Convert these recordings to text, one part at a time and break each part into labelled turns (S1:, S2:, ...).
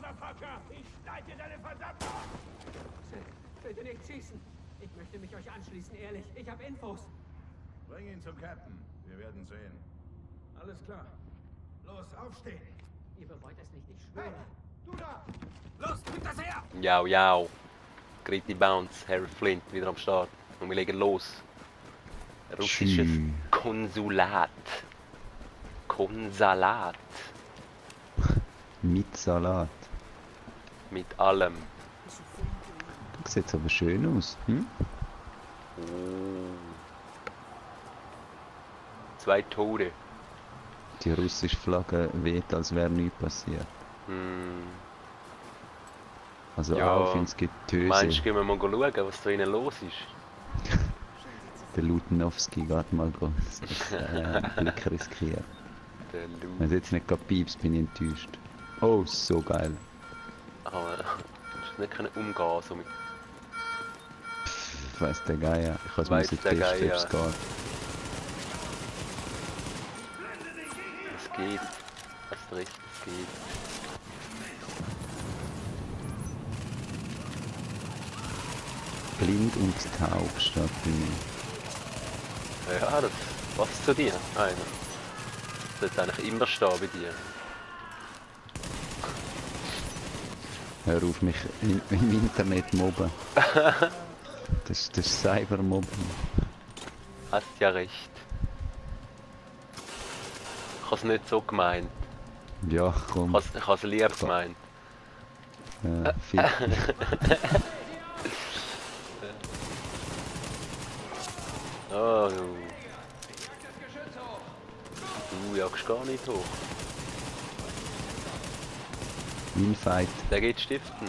S1: Motherfucker! Ich schneide dir deine verdammte...
S2: Bitte nicht schießen. Ich möchte mich euch anschließen, ehrlich. Ich habe Infos.
S1: Bring ihn zum Captain. Wir werden sehen. Alles klar. Los, aufstehen.
S2: Ihr bereut es nicht, ich schwöre.
S1: Du da! Los, gib das her!
S3: Jau, jau. Gritty Bounce, Harry Flint wieder am Start. Und wir legen los. Russisches Konsulat. Konsalat.
S4: Mit Salat.
S3: Mit allem.
S4: Das sieht aber schön aus. Hm?
S3: Oh. 2 Tode.
S4: Die russische Flagge weht, als wäre nichts passiert.
S3: Hm.
S4: Also
S3: Ja.
S4: auf ins Getöse.
S3: Meinst du, gehen wir mal schauen, was da innen los ist?
S4: Der Lutenowski geht mal groß. Glück riskiert.
S3: Der
S4: Wenn du jetzt nicht gerade piepst, bin ich enttäuscht. Oh, so geil.
S3: Aber du nicht können umgehen so mit.
S4: Pff, weiss der Geier. Ich kann
S3: Weiss
S4: es
S3: der
S4: testen, ob
S3: Geier.
S4: es geht.
S3: Es geht. Hast recht, es geht.
S4: Blind und taub statt bei mir.
S3: Ja, das passt zu dir. Einer. Das sollte eigentlich immer stehen bei dir.
S4: Hör auf mich im Internet mobben. Das ist Cybermobben.
S3: Hast ja recht. Ich habe es nicht so gemeint.
S4: Ja, komm.
S3: Ich habe es lieb gemeint.
S4: Viel.
S3: Oh, du jagst gar nicht hoch.
S4: Infight.
S3: Der geht stiften.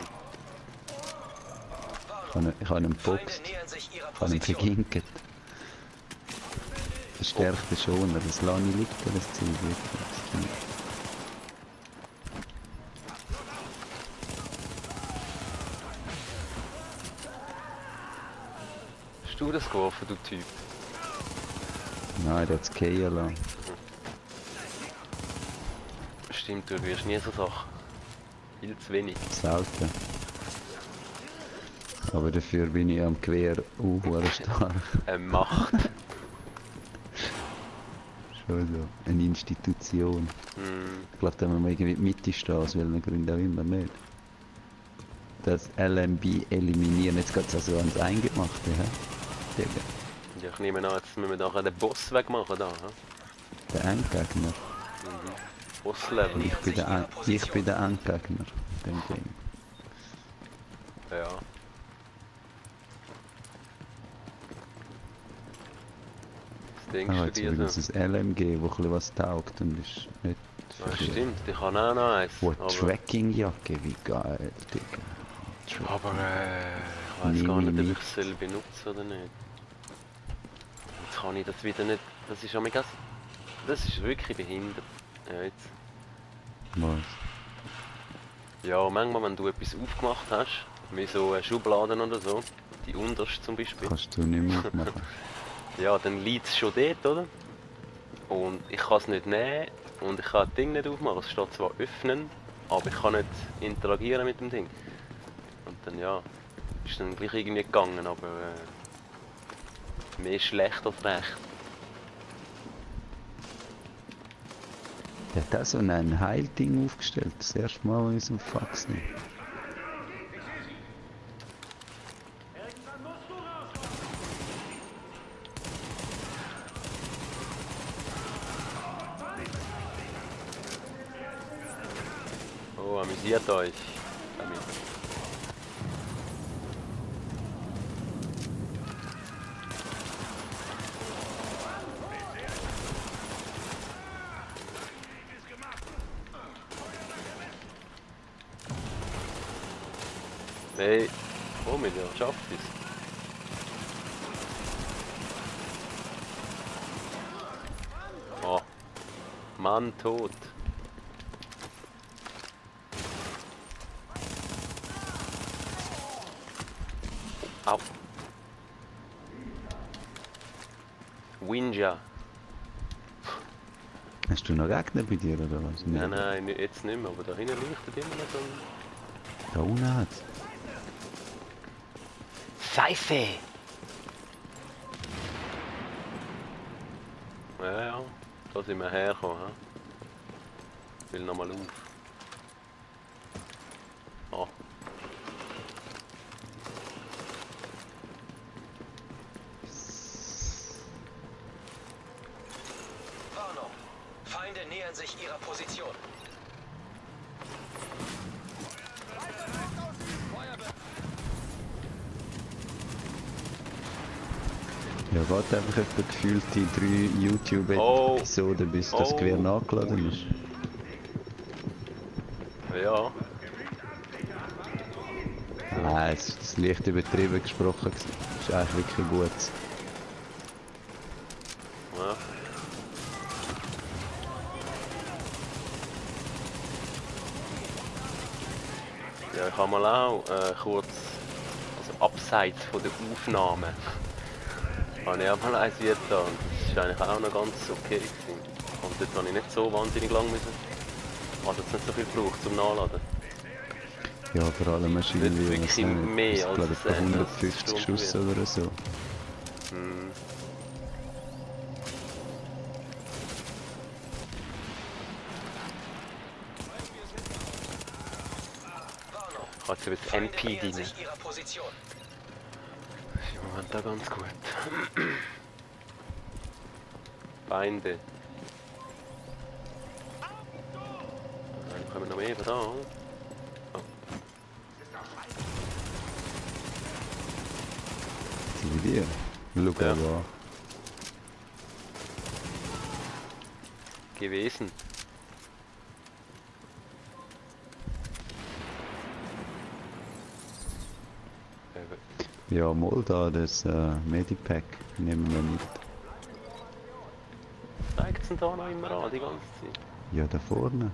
S4: Ich habe ihn geboxt. Ich habe ihn verginket. Verstärkte Schoner. Das Lani liegt da, das Ziel wirklich.
S3: Hast du das geworfen, du Typ?
S4: Nein, der hat es gehen lassen.
S3: Stimmt, du wirst nie so Sachen. Viel zu wenig.
S4: Selten. Aber dafür bin ich am Gewehr stark.
S3: Macht.
S4: Schon so. Eine Institution.
S3: Hm.
S4: Ich glaube, da müssen wir irgendwie in die Mitte stehen, aus welchen Gründen auch immer nicht. Das LMB eliminieren, jetzt geht es also ans Eingemachte, hä? Digga.
S3: Ja, ich nehme an, jetzt müssen wir nachher den Boss wegmachen da. He?
S4: Der Endgegner.
S3: Bosslevel.
S4: Ich bin der Endgegner. Dem Game.
S3: Ja. Was denkst
S4: Ah,
S3: du
S4: jetzt
S3: dir
S4: will uns
S3: so?
S4: ein LMG, wo ein bisschen was taugt und ist nicht...
S3: Ja, stimmt, ich habe auch noch eins.
S4: Oh,
S3: Aber,
S4: Trackingjacke, wie geil, Digga.
S3: aber ich weiß gar nicht, ob ich es soll benutzen oder nicht. Jetzt kann ich das wieder nicht. Das ist mega. Das ist wirklich behindert. Ja, jetzt.
S4: Was?
S3: Ja, manchmal, wenn du etwas aufgemacht hast, wie so Schubladen oder so, die unterste zum Beispiel,
S4: Kannst du nicht mehr aufmachen.
S3: ja, dann liegt es schon dort, oder? Und ich kann es nicht nehmen und ich kann das Ding nicht aufmachen. Es steht zwar öffnen, aber ich kann nicht interagieren mit dem Ding. Und dann, ja, ist dann gleich irgendwie gegangen, aber mehr schlecht als recht.
S4: Der hat auch so ein Heilding aufgestellt, das erste Mal, als ich so einen Fax nehme.
S3: Oh, amüsiert euch damit. Hey, oh mit dir, schafft es. Oh, Mann tot. Au. Winja.
S4: Hast du noch Gegner bei dir oder was?
S3: Nein, nein, jetzt nicht mehr, aber da hinten leuchtet immer noch so ein
S4: Da unten hat
S3: Seife! Ja, ja, da sind wir hergekommen. He? Ich will nochmal auf. Ah.
S5: Warnung. Feinde nähern sich ihrer Position.
S4: ja, geht einfach etwa gefühlt die 3 YouTube-Episoden, bis das
S3: Oh.
S4: Gewehr nachgeladen ist.
S3: Ja,
S4: Nein, es ist leicht übertrieben gesprochen. Es ist eigentlich wirklich gut.
S3: ja. Ja, ich habe mal auch kurz, also abseits von der Aufnahme, habe ich auch mal eins getan. Das ist eigentlich auch noch ganz okay gewesen. Und dort habe ich nicht so wahnsinnig lang müssen. Also jetzt nicht so viel gebraucht zum Nachladen.
S4: Ja, vor allem hast du irgendwie,
S3: wirklich
S4: was nicht,
S3: mehr
S4: ich
S3: als
S4: glaube,
S3: es
S4: etwa
S3: ändert,
S4: 150
S3: Stunden
S4: Schuss
S3: wird.
S4: oder so.
S3: Hm.
S5: Warnung.
S3: Ich habe jetzt über das
S5: Feinde
S3: MP
S5: nähern
S3: drin.
S5: sich ihrer Position.
S3: Das ist im Moment da ganz gut. Feinde. Dann kommen noch mehr da, oder?
S4: Die bei dir. Schau
S3: Ja.
S4: ja.
S3: Gewesen.
S4: Ja, mal da, das Medipack nehmen wir mit.
S3: Zeigt es denn da noch immer an, die ganze Zeit?
S4: Ja, da vorne.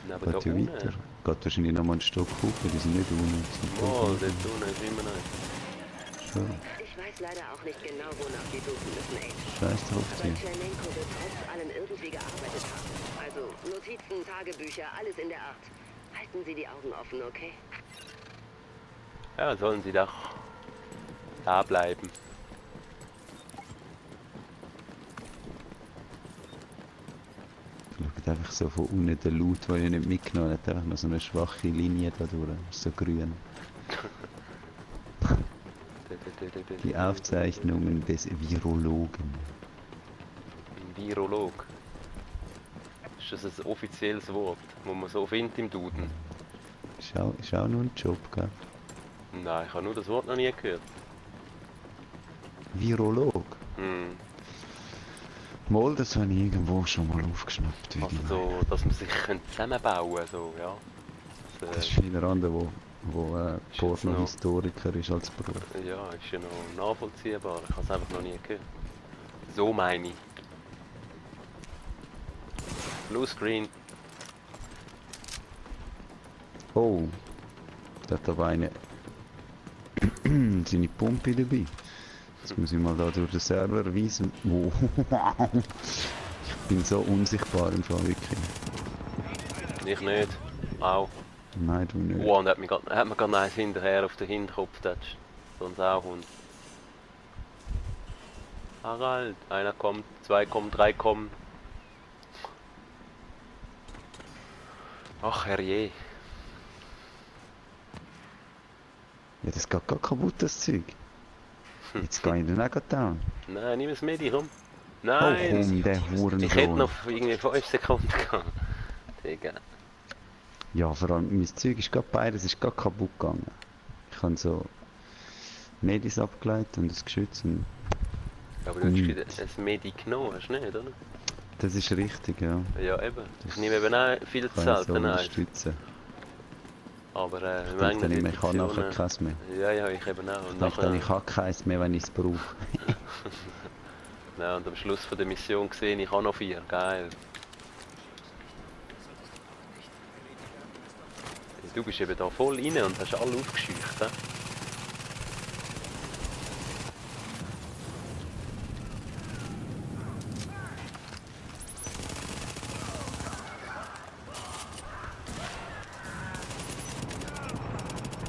S3: Neben
S4: Geht
S3: da
S4: ja
S3: unten.
S4: weiter. Geht wahrscheinlich noch mal einen Stock hoch, die sind nicht unten.
S3: Oh, dort unten ist immer noch.
S4: Schon.
S6: Ich weiß leider auch nicht genau, wonach die suchen müssen, Age.
S4: Scheiß drauf,
S6: Aber
S4: sie.
S6: Tschernenko wird trotz allem irgendwie gearbeitet haben. Also Notizen, Tagebücher, alles in der Art. Halten Sie die Augen offen, okay?
S3: Ja, sollen sie doch da bleiben.
S4: Schaut einfach so von unten der Loot, den ich nicht mitgenommen habe, hat einfach noch so eine schwache Linie da durch. So grün. Die Aufzeichnungen des Virologen.
S3: Ein Virolog. Ist das ein offizielles Wort, das man so findet im Duden?
S4: Ist auch nur ein Job, gell?
S3: Nein, ich habe nur das Wort noch nie gehört.
S4: Virolog?
S3: Hm.
S4: Mal, das habe ich irgendwo schon mal aufgeschnappt. wie
S3: Also
S4: die
S3: so, dass man sich zusammenbauen kann, so, ja.
S4: Das ist wieder andere, wo
S3: Ist jetzt
S4: Pornohistoriker ist als Beruf.
S3: Ja, ist ja noch nachvollziehbar. Ich habe es einfach noch nie gehört. So meine ich. Bluescreen.
S4: Oh, da hat aber eine seine Pumpe dabei. Jetzt muss ich mal da durch den Server weisen. Wow. Ich bin so unsichtbar im Fall wirklich.
S3: Ich nicht. Auch.
S4: Nein, du nicht.
S3: Oh, und hat mir gerade eins hinterher auf den Hinterkopf getatscht. Sonst auch Hund. Harald, einer kommt, zwei kommen, drei kommen. Ach herrje.
S4: Ja, das geht gar kaputt, das Zeug. Jetzt gehe ich dann auch down.
S3: Nein, nimm es mit, komm.
S4: Oh
S3: Nein!
S4: komm, der
S3: Ich hätte
S4: Hurensohn.
S3: noch irgendwie 5 Sekunden gehabt. Digga.
S4: Ja, vor allem, mein Zeug ist gerade beides ist gerade kaputt gegangen. Ich habe so Medis abgeleitet und das Geschütz und
S3: Aber du hast ein Medi genommen, hast du nicht, oder?
S4: das ist richtig, ja.
S3: Ja, eben. Ich nehme eben auch viel zu
S4: Kann ich so
S3: selten eins.
S4: unterstützen.
S3: Aber
S4: Ich denke dann immer, ich habe nachher
S3: Editionen-
S4: keins mehr.
S3: Ja, ja, ich eben auch. Und,
S4: Ich denke dann, ich habe keins mehr, wenn ich es brauche.
S3: ja, und am Schluss von der Mission gesehen, ich habe noch 4. Geil. Du bist eben da voll rein und hast alle aufgescheucht. He?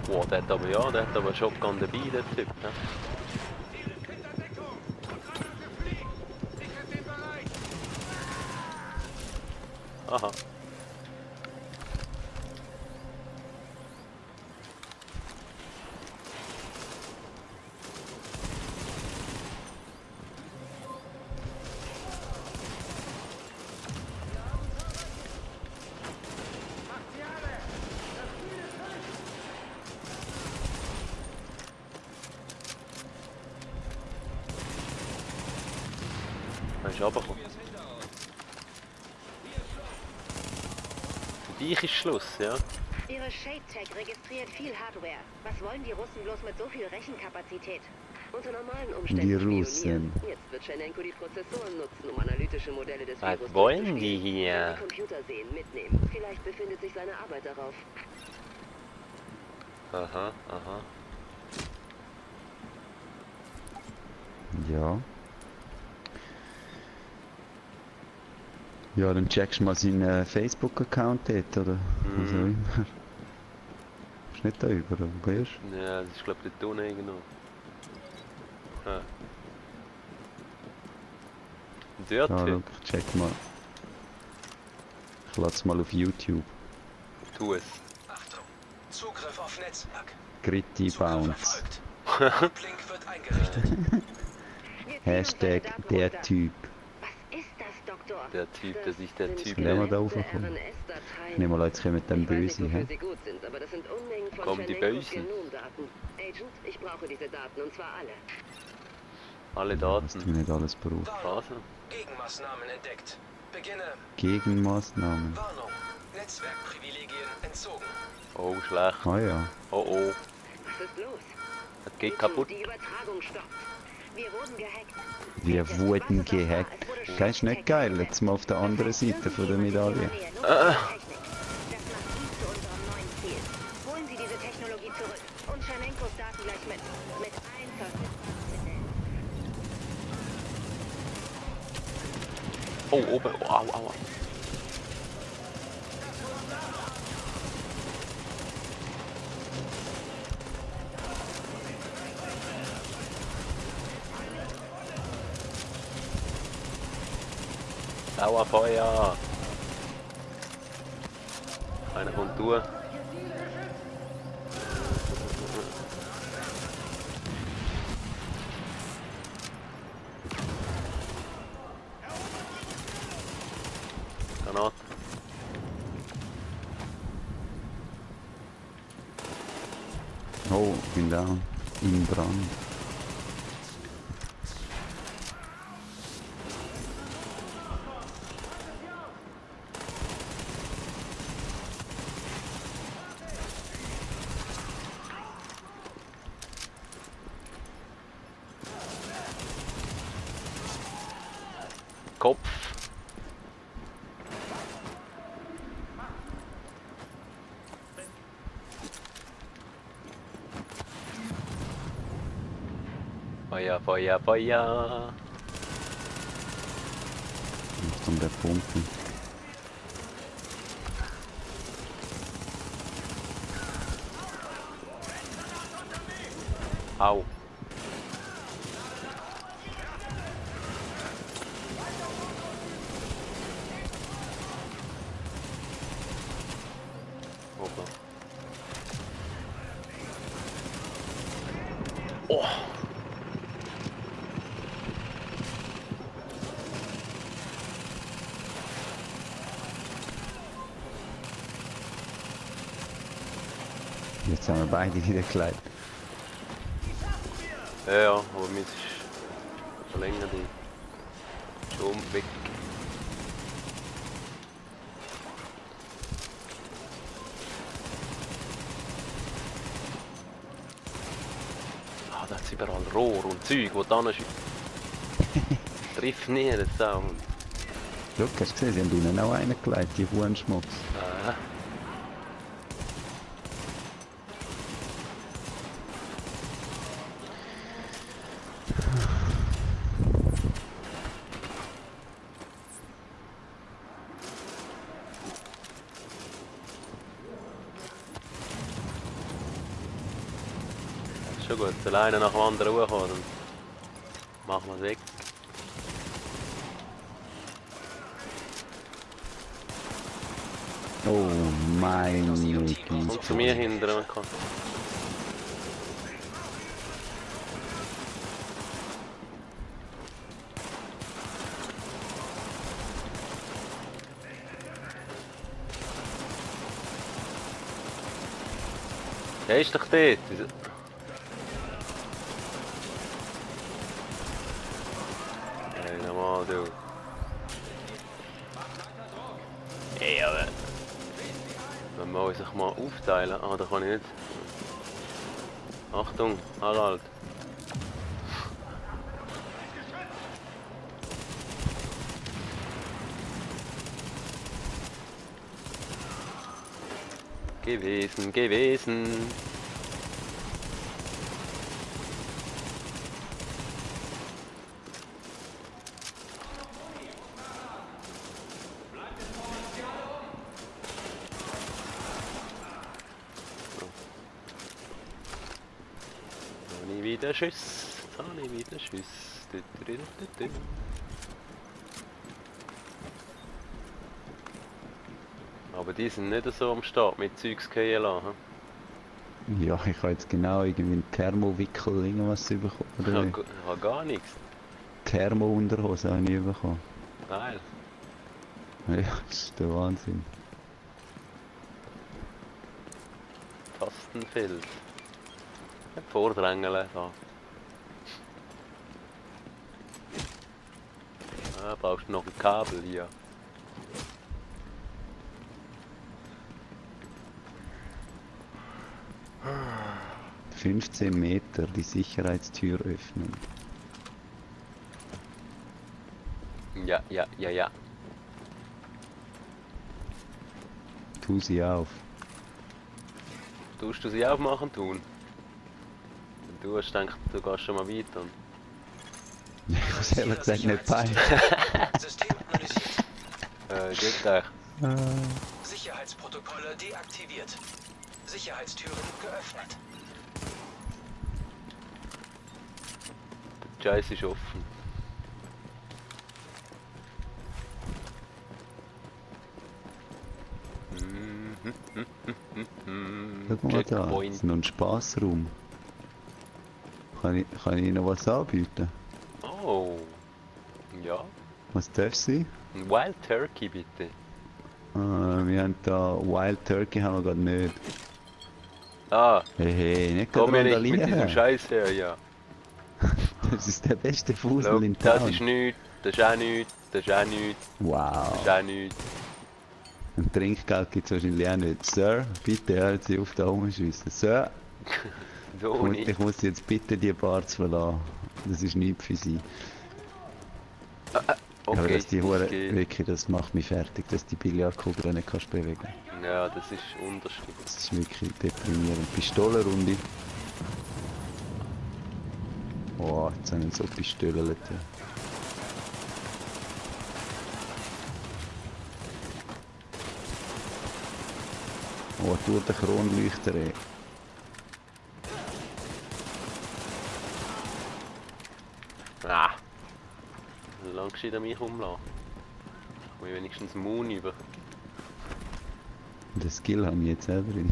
S3: Wow, der hat aber ja, der hat aber Shotgun dabei, der Typ. Ne?
S1: Hinterdeckung! Granate fliegt! Sichert den Bereich!
S3: Aha. Er ist runtergekommen. Für dich ist Schluss, ja?
S6: Ihre Shade-Tech registriert viel Hardware. Was wollen die Russen bloß mit so viel Rechenkapazität? Unter normalen Umständen
S4: Die
S6: spionieren.
S4: Russen.
S6: Jetzt wird Tschernenko die Prozessoren nutzen, um analytische Modelle des
S3: Was
S6: Virus
S3: wollen
S6: durchzuspielen.
S3: die hier?
S6: Wenn Sie Computer sehen, mitnehmen. Vielleicht befindet sich seine Arbeit darauf.
S3: Aha, aha.
S4: Ja. Ja, dann checkst du mal seinen Facebook-Account dort, oder? Was auch immer. Ist nicht da über, oder wo gehst
S3: Ja, das ist glaube ich der Ton irgendwo. Ja.
S4: du?
S3: Dort,
S4: Ja, schau, ich check mal. Ich lade mal auf YouTube.
S3: tu es.
S5: Achtung. Zugriff auf Netzwerk.
S4: Gritty
S5: Zugriff
S4: Bounce.
S5: erfolgt. Uplink wird eingerichtet.
S6: Wir ziehen uns seine
S4: Hashtag
S6: Daten
S4: der
S6: runter.
S4: Typ.
S6: Was ist das, Doktor?
S3: Der Typ, das ist der
S6: sind
S3: Typ.
S4: Lassen wir da
S6: letzte
S4: raufkommen.
S6: RNS-Dateien.
S4: Ich nehme mal jetzt mit dem
S6: Ich weiß nicht,
S4: Böse,
S6: wofür
S4: hä?
S6: sie gut sind, aber das sind Unmengen von
S3: Kommen die
S6: Tchernenkos
S3: Bösen?
S6: Genomdaten. Agent, ich brauche diese Daten und zwar alle.
S3: Alle
S4: Was
S3: Daten.
S4: du nicht alles brauchst.
S5: Warnung.
S3: Also.
S5: Gegenmaßnahmen entdeckt. Beginne.
S4: Gegenmaßnahmen.
S5: Warnung. Netzwerkprivilegien entzogen.
S3: Oh, schlecht.
S4: Ah ja.
S3: Oh oh.
S6: Was ist los?
S3: Das geht
S6: Agent,
S3: kaputt.
S6: Die Übertragung stoppt. Wir wurden gehackt.
S4: Wir wurden gehackt. Das ist nicht geil, jetzt mal auf der anderen Seite von der Medaille.
S6: Das macht ihn zu unserem neuen Ziel. Holen Sie diese Technologie zurück und Tchernenkos Daten gleich mit. Mit Einverständnis.
S3: Oh, oben. Oh, au, au. Dauerfeuer! Einer kommt durch. Granate.
S4: Oh, bin down. Im Brand.
S3: Kopf. Feuer, Feuer, Feuer.
S4: Achtung, der Pumpen.
S3: Au. Hoppla. Oh.
S4: Jetzt haben wir beide wieder gekleidet.
S3: Ja, aber mir ist schon länger die schon weg. Ah, da ist überall Rohr und Zeug, wo dann ist. Trifft nie, das auch.
S4: Schau, hast du gesehen, sie haben unten auch einen gelegt, die Hurenschmutz.
S3: schon gut. Soll einer nach dem anderen hochkommen, dann machen wir es weg.
S4: Oh meine
S3: Und zu mir
S4: Güte.
S3: hindern kann. Der ist doch dort. Hey, nochmal, du. Hey, aber... Wenn wir uns mal aufteilen... Ah, da kann ich nicht. Achtung, Harald. Gewesen. Habe ich wieder Schuss. Aber die sind nicht so am Start mit Zeugs gehen lassen.
S4: Ja, ich habe jetzt genau irgendwie einen Thermowickel irgendwas bekommen.
S3: Ich
S4: Oder
S3: habe gar nichts.
S4: Thermo-Unterhose habe ich bekommen.
S3: Geil.
S4: Ja, das ist der Wahnsinn.
S3: Tastenfeld. Vordrängeln da. Ah, brauchst du noch ein Kabel hier.
S4: – 15 Meter die Sicherheitstür öffnen.
S3: Ja.
S4: Tu sie auf.
S3: Tust du sie aufmachen tun? Wenn du hast gedacht, du gehst schon mal weiter.
S4: Ich muss ehrlich gesagt nicht bei.
S5: System analysiert.
S3: Geht gleich.
S5: Sicherheitsprotokolle deaktiviert. Sicherheitstüren geöffnet.
S3: Der Scheiß ist offen.
S4: Guck mal da, das ist noch ein Spassraum. Kann ich Ihnen was anbieten?
S3: Oh. Ja.
S4: Was darf sie?
S3: Ein Wild Turkey bitte.
S4: Wir haben da Wild Turkey haben wir gerade nicht.
S3: Ah,
S4: Hey, nicht
S3: komm mir
S4: gerade
S3: nicht mit diesem
S4: randalieren.
S3: Scheiß her, ja.
S4: Das ist der beste Fusel
S3: Schau,
S4: in
S3: das
S4: Town.
S3: ist nichts, das ist auch nichts, das ist auch nichts,
S4: Wow.
S3: das ist auch nichts.
S4: Ein Trinkgeld gibt es wahrscheinlich auch nicht. Sir, bitte hören Sie auf da rumschiessen. Sir,
S3: So
S4: und
S3: nicht.
S4: ich muss jetzt bitte die Bar zu verlassen. Das ist nichts für Sie. Aber
S3: Okay,
S4: dass die Hure
S3: das geht.
S4: wirklich, das macht mich fertig, dass die Billardkugel nicht kannst bewegen.
S3: Ja, das ist unterschiedlich.
S4: Das ist wirklich deprimierend. Pistolenrunde. Oh, jetzt haben wir so Pistolen. Oh, durch den Kronleuchter, ey.
S3: Ah. Lang gescheit an mich umlassen. Ich will wenigstens Moon über.
S4: Den Skill habe ich jetzt auch drin.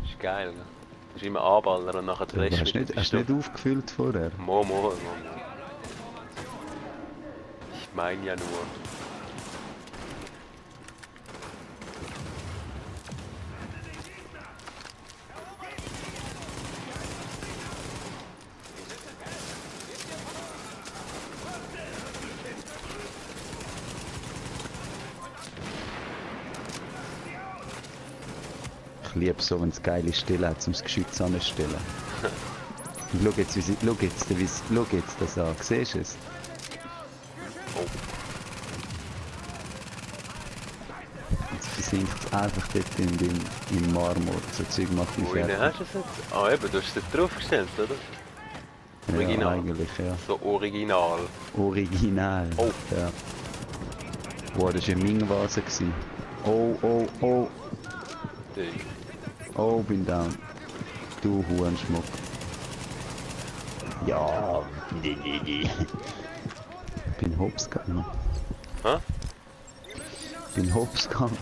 S3: Das ist geil, ne? Das ist immer anballern und nachher die Rest
S4: Hast du nicht aufgefüllt vorher?
S3: Mo. Ich meine ja nur.
S4: Ich liebe so, wenn es geile Stelle hat, um das Geschütz anzustellen. Und schau jetzt, schau jetzt das an, siehst du es?
S3: Oh.
S4: Jetzt versinkt es einfach dort im Marmor. So Zeug macht mich
S3: Wohin
S4: fertig.
S3: hast du es jetzt? Ah eben, du hast es jetzt draufgestellt, oder? Original.
S4: Ja, eigentlich, ja.
S3: So original.
S4: Original.
S3: Oh.
S4: Ja. Boah, das war eine Ming-Vase. Oh.
S3: Die.
S4: Oh, bin down. Du Hurenschmuck. Ja. Ich bin hops gegangen.
S3: Hä?
S4: Bin hops gegangen.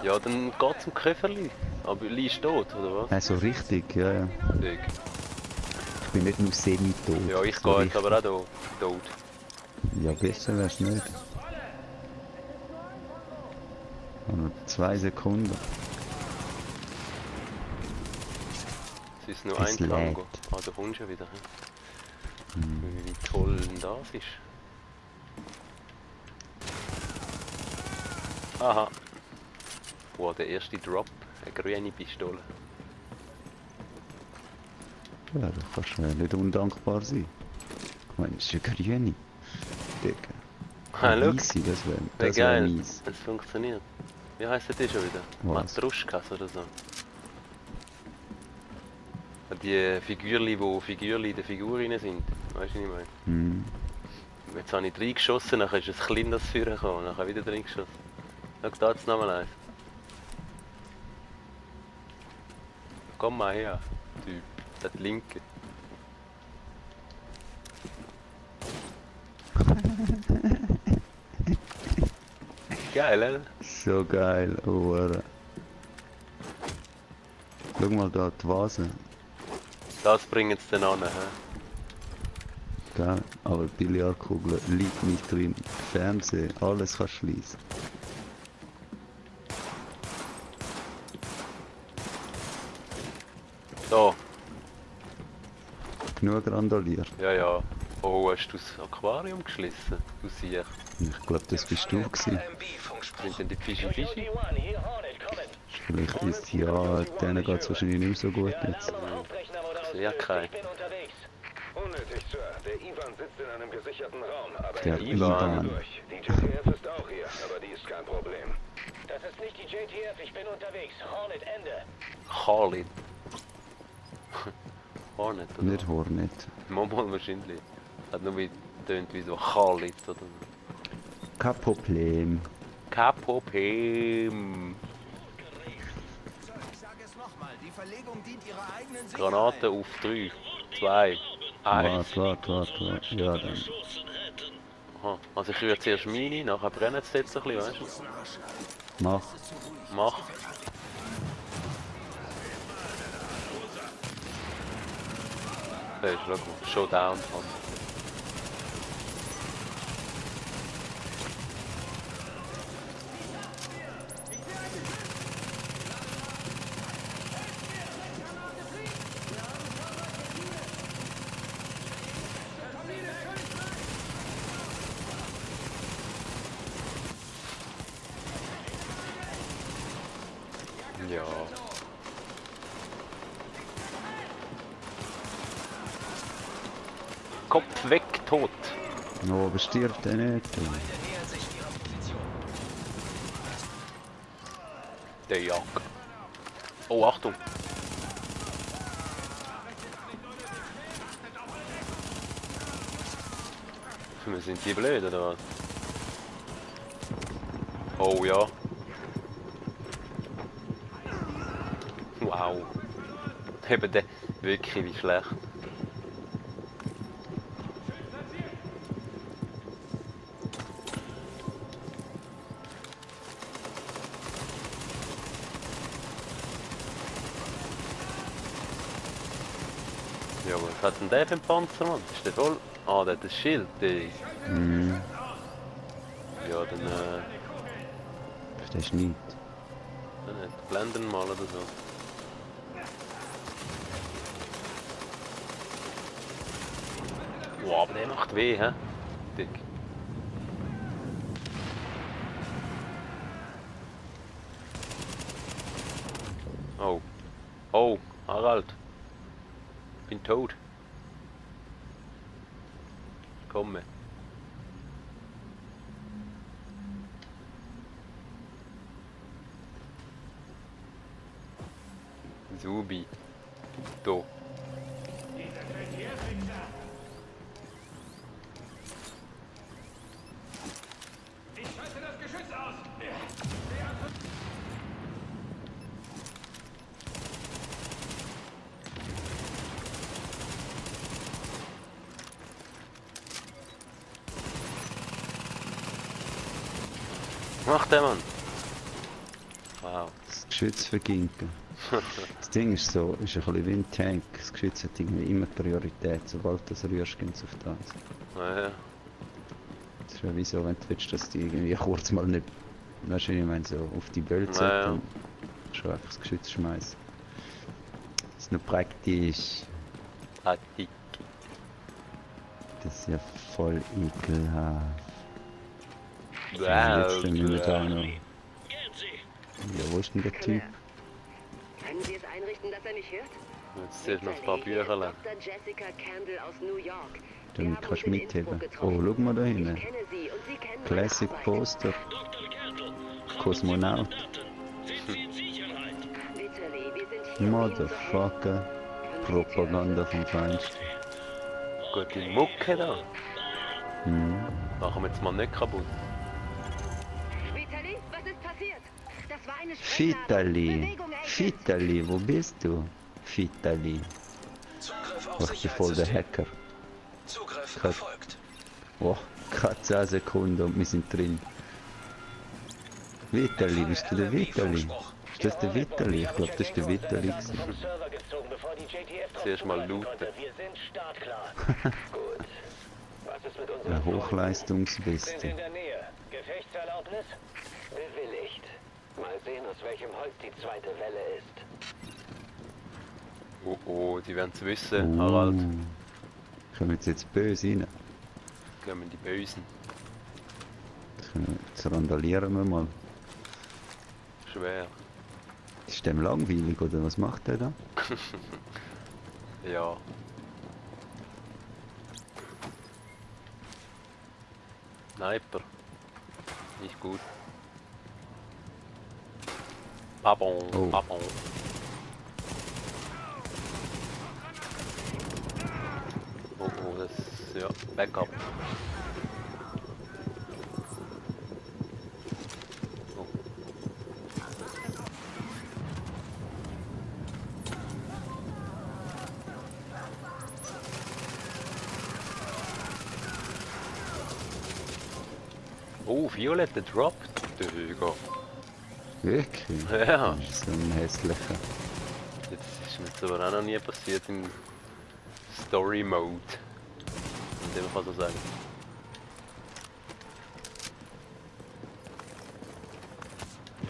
S3: Ja, dann geht zum Käferli. Aber Lee ist tot, oder was?
S4: Also richtig, ja, ja.
S3: Sick.
S4: Ich bin nicht nur semi-tot.
S3: Ja, ich
S4: so
S3: gehe jetzt
S4: richtig.
S3: aber auch da tot.
S4: Ja, besser wär's nicht. Noch 2 Sekunden.
S3: Es ist nur
S4: Es
S3: ein Tango.
S4: lädt.
S3: Ah, da kommst du ja wieder. Wie toll denn das ist. Aha. Wow, der erste Drop. Eine grüne Pistole.
S4: Ja, das kannst du nicht undankbar sein. Ich meine, es ist eine grüne. Digga.
S3: Ah, schau.
S4: Easy, das wäre
S3: Wie
S4: wär
S3: geil.
S4: mies.
S3: Es funktioniert. Wie heisst die schon wieder?
S4: Was?
S3: Matruschkas oder so. Die Figürli, wo Figürli in der Figur rein sind. Weißt du, was ich meine?
S4: Hm.
S3: Jetzt habe ich 3 geschossen, dann ist ein kleines Feuer gekommen, dann habe ich wieder 3 geschossen. Schau, da jetzt nochmal eins. Komm mal her, Typ. Der linke. Geil, oder?
S4: So geil, oh, Alter. Schau mal da, die Vase.
S3: Das bringen sie dann an. He?
S4: Geil, aber die Billardkugel liegt nicht drin. Fernsehen, alles kann schließen.
S3: Da,
S4: Genug randaliert.
S3: ja, ja. Oh, hast du das Aquarium geschlossen? Du siehst.
S4: Ich glaube, das bist du gewesen.
S3: Sind denn die Fischi Fischi?
S4: Vielleicht ist ja, denen geht es wahrscheinlich nicht mehr so gut jetzt.
S3: Ich sehe keinen.
S7: Unnötig, Sir. Der Ivan sitzt in einem gesicherten Raum, aber
S4: Der
S7: er ist
S3: Ivan.
S7: durch. Die JTF ist auch hier, aber die ist kein Problem.
S5: Das ist nicht die JTF, ich bin unterwegs. Hornet, Ende.
S3: Khalid. Hornet, oder?
S4: Nicht Hornet.
S3: Manchmal wahrscheinlich. Hat nur wie tönt wie so Khalid oder so.
S4: Kein Problem.
S3: Kein Problem.
S1: Ich sage es nochmal, die Verlegung dient ihrer eigenen
S3: Granate auf 3, 2, 1.
S4: Warte. Ja, dann.
S3: Aha. Also ich rühre zuerst meine, nachher brennt es jetzt ein bisschen, weißt du?
S4: Mach.
S3: Mach. Schau mal, Showdown. Ja. Kopf weg, tot.
S4: No, aber stirbt er nicht.
S3: Der Jag. Oh, Achtung. Wir sind die blöd, oder was? Oh ja. Wow. Eben der wirklich wie schlecht. Ja, was hat denn der für ein Panzer, Mann? Ist der voll? Ah, der hat ein Schild, der.
S4: Mhm.
S3: Ja, dann
S4: Verstehst du nicht?
S3: dann nicht. Blenden mal oder so. Wow, aber der macht weh, hä? Dick. Oh. Oh, Harald. Bin tot. Komme. Subi. Do. Mach den, Mann! Wow.
S4: Das Geschütz verginken. Das Ding ist so, ist ein bisschen wie ein Tank. Das Geschütz hat irgendwie immer Priorität. Sobald du das rührst, geht es auf das.
S3: Naja.
S4: Das ist ja wie so, wenn du willst, dass die irgendwie kurz mal nicht, weißt du, ich meine, so auf die Bölze
S3: Ja, ja.
S4: dann schon einfach das Geschütz schmeißen. Das ist noch praktisch.
S3: Attik.
S4: Das ist ja voll ekelhaft.
S3: Wow.
S4: Jetzt dann müssen wir da noch. Ja, wo ist denn der Typ?
S6: Können Sie es einrichten, dass er mich hört?
S3: Jetzt zählt noch ein paar Bücher lang.
S6: Dr. Jessica Candle aus New York.
S4: Damit kannst du mitheben. Oh, schau mal da hinten.
S6: Ich kenne Sie und Sie kennen
S4: Classic
S6: meine Arbeit.
S4: Poster. Kosmonaut.
S6: Vitali, wir sind hier, um Ihnen zu
S4: Motherfucker. Propaganda vom Feinsten.
S3: Gute Mucke da.
S4: Mhm.
S3: Machen wir jetzt mal nicht kaputt.
S6: Vitali, was ist passiert? Das war eine Sprengladung.
S4: Vitali.
S6: Bewegung erhält.
S4: Vitali, wo bist du? Vitali.
S5: Zugriff auf
S4: Mach dich voll der
S5: Sicherheitssystem.
S4: Hacker.
S5: Zugriff erfolgt.
S4: Oh, gerade 10 Sekunden und wir sind drin. Vitali, bist du der Vitali? Ist das der Vitali? Ich glaube, das ist der Vitali. gewesen.
S7: Vom Server gezogen, bevor die JTF
S3: Zuerst mal
S7: draufgreifen
S3: looten.
S7: konnte. Wir sind startklar. Gut. Was ist mit unseren
S4: Ein
S7: Freunden? Sind
S4: Hochleistungsbeste.
S7: in der Nähe. Gefechtserlaubnis? Bewilligt. Mal sehen, aus welchem Holz die zweite Welle ist.
S3: Oh oh, die werden es wissen, Harald.
S4: Kommen jetzt böse rein?
S3: Kommen die Bösen.
S4: Jetzt randalieren wir mal.
S3: Schwer.
S4: Ist dem langweilig oder was macht der da?
S3: Ja. Sniper. Nicht gut. Babon,
S4: Oh.
S3: Babon. Oh oh, das ist ja Backup. Oh. Oh, Violette droppt. Digga.
S4: Wirklich?
S3: Ja.
S4: Das ist so ein hässlicher.
S3: Jetzt ist mir jetzt aber auch noch nie passiert im Story Mode. Und dem kann so sagen.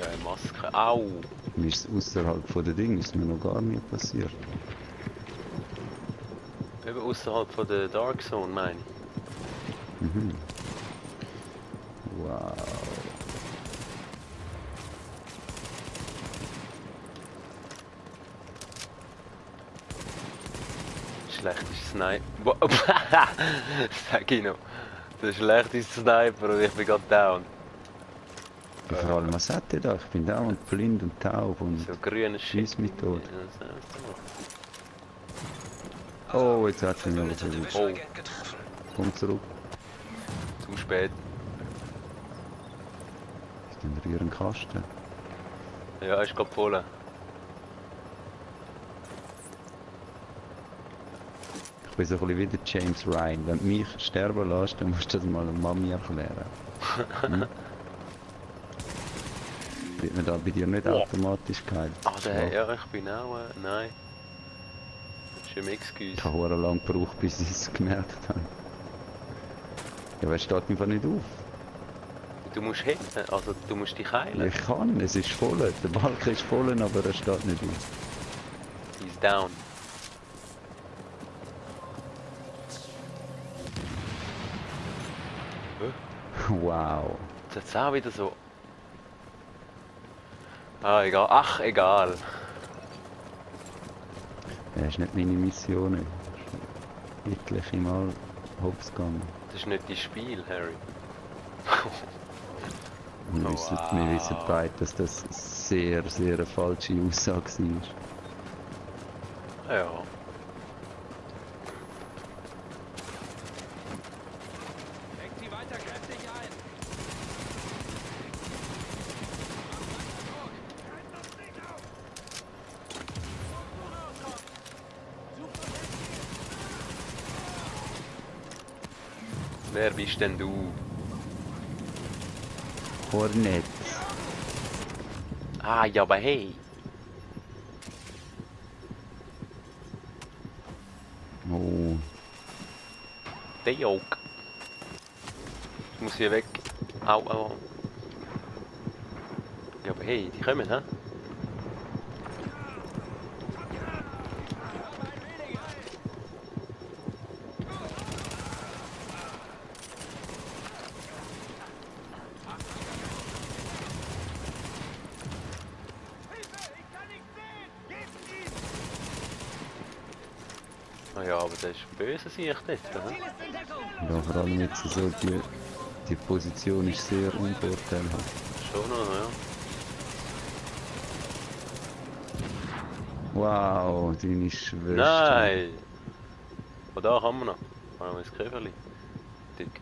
S3: Ja, eine Maske. Au!
S4: Mir ist außerhalb von der Ding ist mir noch gar nie passiert.
S3: Eben außerhalb von der Dark Zone, meine ich.
S4: Mhm. Wow.
S3: Schlechteste Sniper. Sag ich noch. Der schlechteste Sniper und ich bin gerade down.
S4: Vor allem, was hat der da? Ich bin dauernd blind und taub und...
S3: So grüne
S4: Schießmethode.
S3: Ja,
S4: Oh, jetzt hat er mich aber
S5: Verwundete
S4: versucht.
S5: Division-Agent getroffen.
S4: Komm zurück.
S3: Zu spät.
S4: Ist denn hier ein Kasten?
S3: Ja, ist gerade voll.
S4: Ich bin so ein bisschen wie der James Ryan. Wenn du mich sterben lässt, dann musst du das mal der Mami erklären. Hm? Wird man da bei dir nicht automatisch geheilt?
S3: Ah, der, ja, ich bin auch, nein. Das ist im Excuse.
S4: Ich habe sehr lange gebraucht, bis ich es gemerkt habe. Ja, wer steht einfach nicht auf?
S3: Du musst hitten, also du musst dich heilen.
S4: Ich kann, es ist voll. Der Balken ist voll, aber er steht nicht auf.
S3: He's down.
S4: Wow.
S3: Das ist auch wieder so. Ah, egal. Ach, egal.
S4: Das ist nicht meine Mission. Etliche Mal hops gegangen.
S3: Das ist nicht dein Spiel, Harry.
S4: Wir,
S3: Oh,
S4: wir wissen beide, dass das sehr, sehr eine falsche Aussage war.
S3: Ja.
S1: Lenkt sie weiter kräftig ein.
S3: Wer bist denn du?
S4: Hornet.
S3: Ah, ja, aber hey.
S4: Oh.
S3: Der Joke. Ich muss hier weg. Au, au. Ja, aber hey, die kommen, hä? Ah ja, aber das ist böse Sicht jetzt, hä?
S4: Ja, vor allem jetzt so, die Position ist sehr unvorteilhaft.
S3: Schon noch, ja.
S4: Wow, deine Schwester.
S3: Nein! Und da haben wir noch. Haben wir das Käferli. Dick.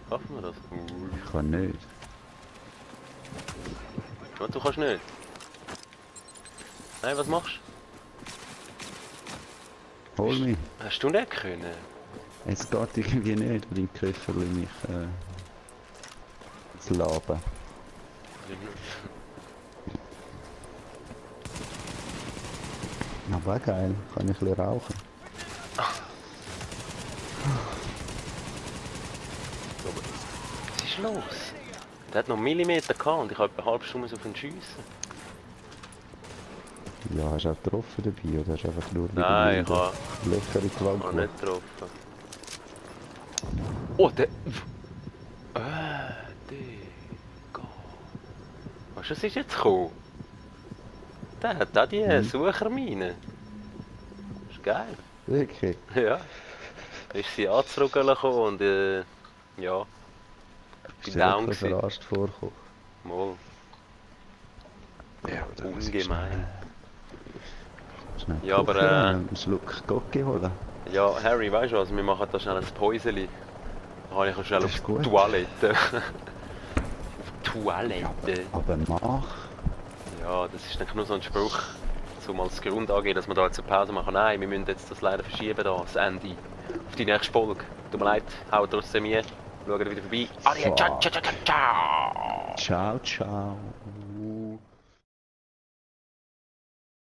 S3: Schaffen wir das?
S4: Ich kann nicht.
S3: Und du kannst nicht. Nein, was machst du?
S4: Hol mich.
S3: Hast du nicht können?
S4: Es geht irgendwie nicht, weil dein Köfferli mich ins Laben. Aber geil, kann ich ein bisschen rauchen.
S3: Was ist los? Der hat noch Millimeter gehabt und ich habe eine halbe Stunde auf ihn schiessen.
S4: Ja, hast du auch getroffen dabei oder hast du einfach nur
S3: Nein, ich habe
S4: Löcher in die Wand
S3: nicht getroffen. Oh, der... Digga. Was ist jetzt gekommen? Der hat auch die Suchermine. Das ist geil.
S4: Wirklich?
S3: Ja. Ist sie anzurügeln und ja.
S4: Ist
S3: Bin
S4: dir
S3: down
S4: wirklich
S3: gewesen.
S4: verarscht vorgekommen?
S3: Mal.
S4: Ja, da muss ich
S3: Ungemein.
S4: schnell
S3: Ja, aber,
S4: gucken, einen Schluck Gocki holen.
S3: Ja, Harry, weißt du was? Wir machen da schnell ein Päuseli. Da kann ich schnell
S4: Das
S3: auf
S4: ist
S3: die
S4: gut.
S3: Toilette. Auf die Toilette.
S4: Aber mach.
S3: Ja, das ist dann nur so ein Spruch, um als Grund angehen, dass wir da jetzt eine Pause machen. Nein, wir müssen jetzt das leider verschieben, da, das Ende. Auf die nächste Folge. Tut mir leid, haut trotzdem hier. Schaut wieder vorbei. Adieu, ciao, ciao, ciao, ciao.
S4: Ciao, ciao.